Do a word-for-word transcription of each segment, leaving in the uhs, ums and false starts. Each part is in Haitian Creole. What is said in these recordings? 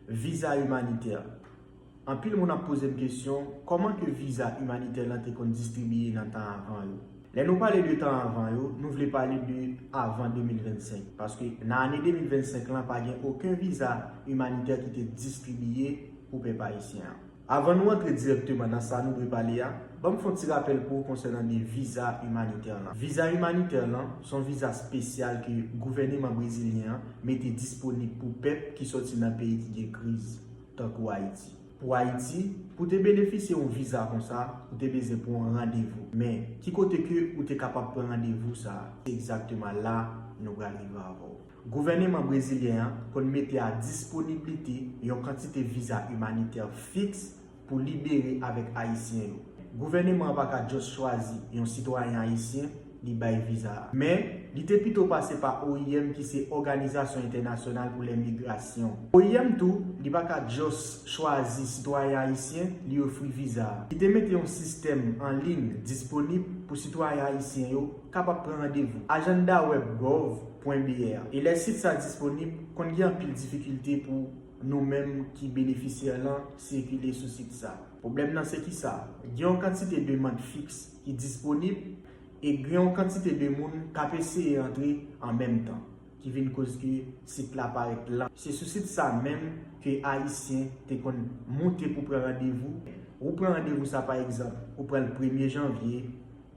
Viza imanitè. Anpil moun ap poze m kesyon, kòman ke viza imanitè lan te konn distribiye nan tan avan yo? Lè nou pale de tan avan yo, nou vle pale de avan de mil vennsenk, paske nan ane de mil vennsenk lan, pa gen okenn viza imanitè ki te distribiye pou pèp ayisyen an. Avan nou antre dirèkteman nan sa nou dwe pale a, ban m fè yon ti rapèl pou ou konsènan de viza imanitè lan. Viza imanitè lan se yon viza espesyal ke gouvèneman brezilyen an mete disponib pou pèp ki sòti nan peyi ki gen kriz, tankou Ayiti. Pou Ayiti, pou te benefisye yon viza konsa, ou te bezwen pran yon randevou. Men, ki kote ke ou te kapab pran randevou sa a? Se egzakteman la nou pral rive avè w. Gouvèneman brezilyen an konn mete a disponiblite yon kantite viza imanitè fiks pou libere avèk Ayisyen yo. Gouvèneman an pa ka just chwazi yon sitwayen ayisyen li bay viza a. Men, li te pito pase pa O I M ki se Òganizasyon Entènasyonal pou Lè Migrasyon. O I M tou, li pa ka just chwazi sitwayen ayisyen li ofri viza a. Li te mete yon sistèm an liy disponib pou sitwayen ayisyen yo kapab pran randevou. Ajandaweb gov pwen B R. E lè sit sa disponib, konn gen anpil difikilte pou nou menm ki benefisyè lan sikile sou sit sa. Pwoblèm nan se kisa? Gen yon kantite demann fiks ki disponib e gen yon kantite de moun k ap eseye antre an menm tan, ki vin koz ke sit la parèt lan. Se sou sit sa menm ke Ayisyen te konn moute pou pran randevou. Ou pran randevou sa, pa egzanp, ou pran l premye janvye,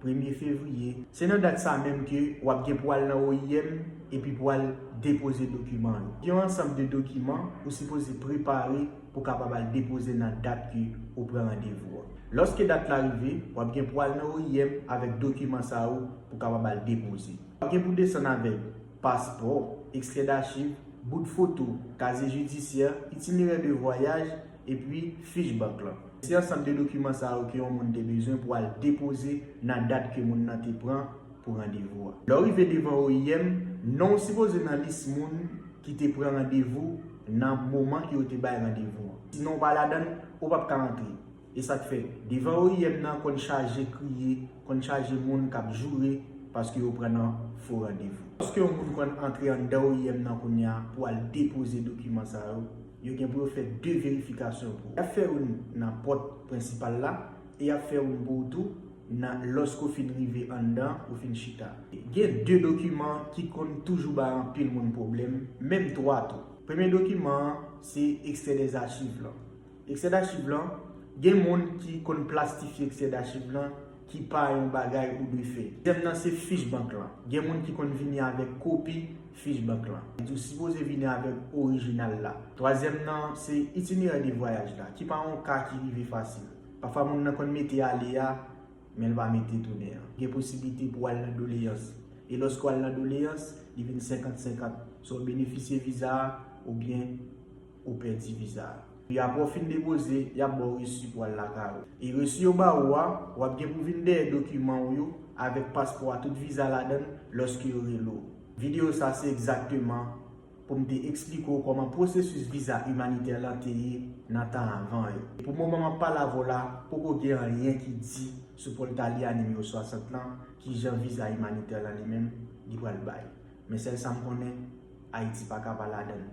premye fevriye. Se nan dat sa menm ke w ap gen pou al nan O I M epi pou al depoze dokiman yo. Gen yon ansanm de dokiman ou sipoze prepare pou kapab al depoze nan dat ke ou pran randevou an. Lòske dat la rive, w ap gen pou al nan O I M avèk dokiman sa yo pou kapab al depoze. W ap gen pou desann avèk paspò, ekstrè dachiv, bout foto, kazye jidisyè, itinerè de vwayaj, epi fich bank lan. Se ansanm de dokiman sa yo ke yon moun te bezwen pou al depoze nan dat ke moun nan te pran pou randevou a. Lè w rive devan O I M, non w sipoze nan lis moun ki te pran randevou nan moman ke yo te bay randevou an. Sinon w pa ladan l, ou p ap ka antre. E sa k fè, devan O I M nan konn chaje kriye, konn chaje moun k ap joure paske yo pran nan fo randevou. Lòske yon moun konn antre anndan O I M nan kounye a pou al depoze dokiman sa yo, yo gen pou yo fè de verifikasyon pou ou. Y ap fè youn nan pòt prensipal la e y ap fè youn pou ou tou nan, lòske w fin rive anndan, ou fin chita. Gen de dokiman ki konn toujou bay anpil moun pwoblèm, menm twa tou. Premye dokiman an se ekstrè dèzachiv lan. Ekstrè dachiv lan, gen moun ki konn plastifye ekstrè dachiv lan ki pa yon bagay ou dwe fè. Dezyèm nan se fich bank lan. Gen moun ki konn vini avèk kopi fich bank lan. Li di w sipoze vini avèk orijinal la. Twazyèm nan se itinerè de vwayaj la, ki pa yon ka ki rive fasil. Pafwa moun nan konn mete ale a, men l pa mete tounen an. Gen posiblite pou w al nan doleyans. E lòske w al nan doleyans, li vin senkant senkant. Swa w benefisye viza a, oubyen ou pèdi viza a. E apre w fin depoze, y ap ba w resi pou w al lakay ou. E resi yo ba ou a, w ap gen pou vin dèyè dokiman w yo avèk paspò a, tout viza ladan l, lòske yo rele w. Videyo sa se egzakteman pou m te eksplike w kòman pwosesis viza imanitè lan te ye nan tan avan yo. E pou moman m ap pale avè w la, poko gen anyen ki di sou pòl Taliani nimewo swasant lan, kijan viza imanitè lan li menm, li pral bay. Men sèl sa m konnen, Ayiti pa ka pa ladan l.